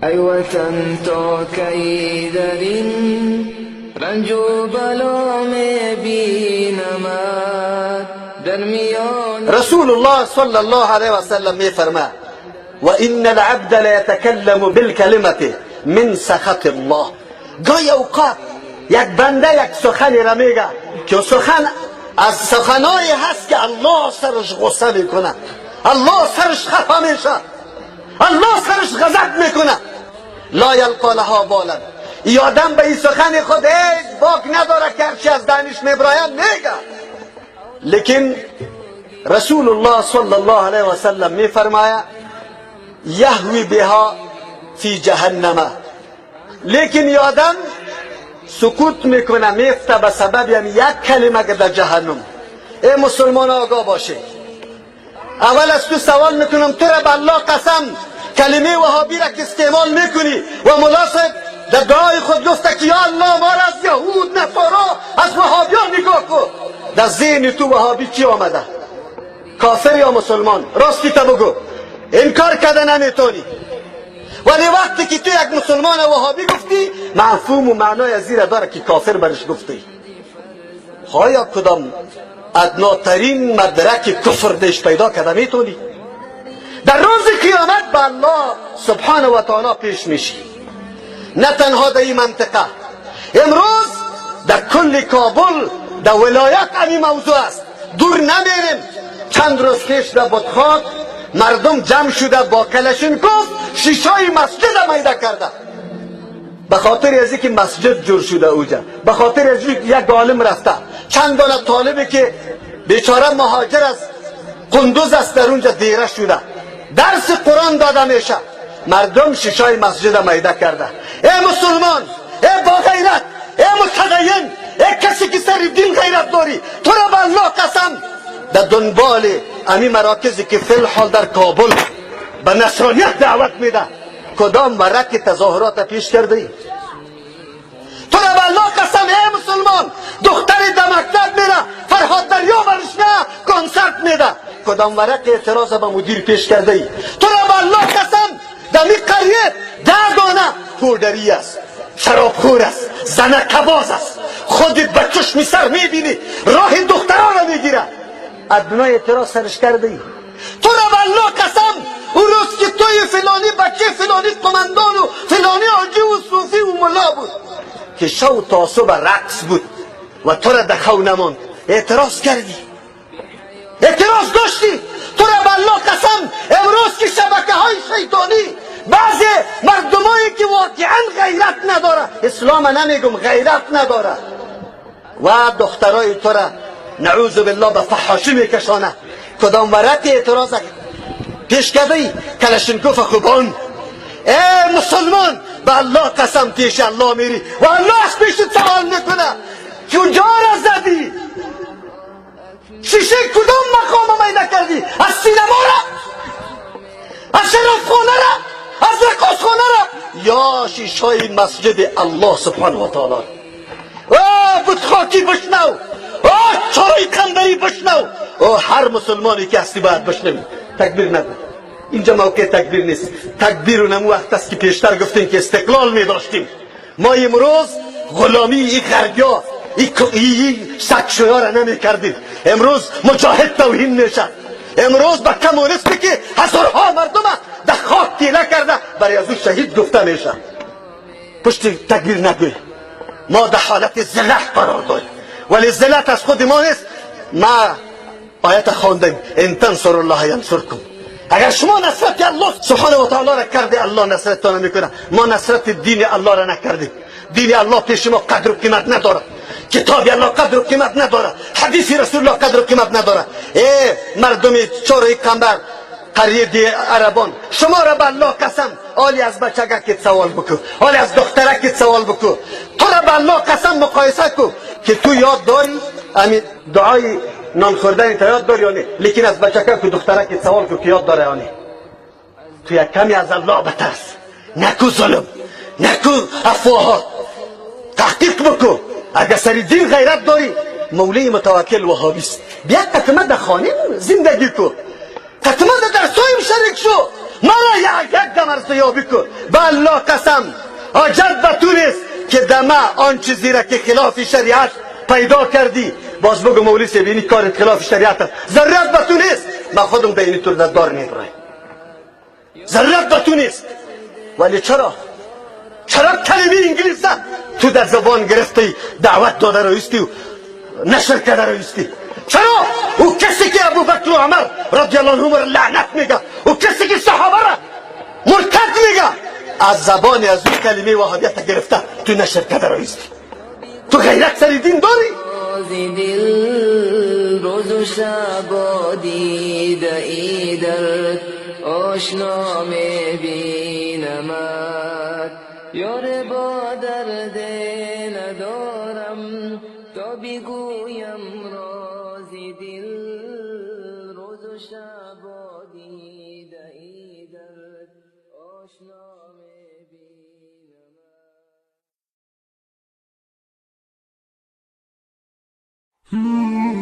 ای وطن تا کی در این رنج و بلا می بینمت در میان. رسول الله صلی الله علیه و سلم میفرماید: و ان العبد لیتکلم بالکلمة من سخط الله. گاهی اوقات یک بنده یک سخنی را میگه که سخن از سخنایی هست که الله سرش غصه میکنه، الله سرش خفه میشه، الله سرش غضب میکنه. لا یلقا لها بالا. ای آدم به این سخن خود هیچ باک نداره که هرچی از دهنش میبراید میگه. لیکن رسول الله صلی الله علیه و سلم میفرماید: یهوی بها فی جهنم. لیکن ای آدم سکوت میکنه، میفته به سبب یعنی یک کلمه که در جهنم. ای مسلمان آگاه باشه. اول از تو سوال میکنم، تو را به الله قسم، کلمه وهابی را که استعمال میکنی و ملا صاحب در دعای خود گفته که یا الله ما را از یهود، نصارا، از وهابیان نگاه کن، در ذهن تو وهابی چی آمده؟ کافر یا مسلمان؟ راستی تا بگو، انکار کرده نمیتونی. ولی وقتی که تو یک مسلمان وهابی گفتی، مفهوم و معنای از زیر داره که کافر برش گفتی. آیا کدام ادناترین مدرک کفر دیش پیدا کرده میتونی؟ در روز قیامت به الله سبحانه و تعالی پیش میشی. نه تنها در این منطقه، امروز در کل کابل، در ولایت همین موضوع است. دور نمیریم، چند روز پیش در بطخاک مردم جمع شده با کلشینکوف شیشای مسجد میده کرده، به خاطر از اینکه مسجد جور شده اوجا، به خاطر از اینکه یک عالم رفته، چند دانه طالبی که بیچاره مهاجر از قندوز است در اونجا دیره شده، درس قرآن داده میشه، مردم شیشای مسجد میده کرده. ای مسلمان، ای با غیرت، ای متدین، ای کسی که سر دین غیرت داری، تو را به الله قسم، در دنبال امی مراکزی که فی الحال در کابل به نصرانیت دعوت میده، کدام ورق تظاهرات پیش کرده ای؟ تو را به الله قسم ای مسلمان، دختر در مکتب میره، فرهاد دریا برش نه کنسرت میده، کدام ورق اعتراض به مدیر پیش کرده ای؟ تو را به الله قسم، در می قریه 10 دانه پودری است، شرابخور است، زنکباز است، خودت به چشم سر میبینی، راه دختران را میگیره، ادنای اعتراض سرش کرده ای؟ تو را به الله قسم، اون روز که توی فلانی بچه فلانی قمندان و فلانی حاجی و صوفی و ملا بود که شو تا صبح رقص بود و تو را در خو نماند، اعتراض کردی، اعتراض داشتی. تو را به الله قسم، امروز که شبکه های شیطانی، بعضی مردمایی که واقعا غیرت نداره، اسلام نمیگم، غیرت نداره، و دخترای تو را نعوذ بالله به فحاشی میکشانه، کدام ورق اعتراض پیش کرده ای؟ کلشینکوف خوبان. ای مسلمان، به الله قسم پیش الله میری و الله از پیش سوال میکنه کجا را زدی؟ شیشه کدام مقام میده کردی؟ از سینما را، از شرابخانه را، از رقاصخانه را، یا شیشه مسجد الله سبحانه و تعالی؟ آه بتخاکی بشنو، آه چای قنبری بشنو، آه هر مسلمانی که هستی باید بشنوی. تکبیر نگو، اینجا موقع تکبیر نیست. تکبیر اونم وقت است که پیشتر گفتیم که استقلال می داشتیم. ما امروز غلامی ای غربیا، ای سگشویا را نمی کردیم. امروز مجاهد توهین میشه، امروز به کمونیستی که هزارها مردم در خاک تیله کرده برای از او شهید گفته میشه. پشت تکبیر نگوی. ما در حالت ذلت قرار داریم، ولی ذلت از خود ما نیست. ما آیت خواندیم: ان تنصر الله ینصرکم. اگر شما نصرت الله سبحانه و تعالی را کرده، الله نصرتان میکنه. ما نصرت دین الله را نکردیم. دین الله پیش ما قدر و قیمت نداره، کتاب الله قدر و قیمت نداره، حدیث رسول الله قدر و قیمت نداره. ای مردم چوره قنبر، قریه دی عربان، شما را به الله قسم، آلی از بچگک سوال بکو، آلی از دخترک سوال بکو، تو را به الله قسم مقایسه کو که تو یاد داری همین دعای نان خوردن تا یاد داری یا نه؟ لیکن از بچگک و دخترک سوال کو که یاد داره یا نه. تو یک کمی از الله بترس، نکو ظلم، نکو افواهات، تحقیق بکو. اگر سر دین غیرت داری، مولوی متوکل وهابی است، بیا قطمه در خانه زندگی کو، قطمه در درسایم شریک شو. مرا یک دم ارزیابی کن. به الله قسم حاجت به تو نیست که دمه آن چیزی را که خلاف شریعت پیدا کردی باز بگو مولوی صاحب اینی کارت خلاف شریعت است. ضرورت به تو نیست، من خودم به اینی طور در دار میبرم. ضرورت به تو نیست. ولی چرا کلمه انگلیس تو در زبان گرفتی، دعوت داده رویستی و نشر کرده رویستی؟ چرا او کسی که ابوبکر و عمر رضی الله عنهم را لعنت میگه، او کسی که صحابه را مرتد میگه، از زبان از او کلمه وهابیت گرفته تو نشر کرده رویستی؟ تو غیرت سر دین داری؟ دل روز و شب دیده ای درد آشنا می بینمت، یار با درد ندارم تا بگویم راز دل، روز و شب دیده ای درد آشنا می بینمت.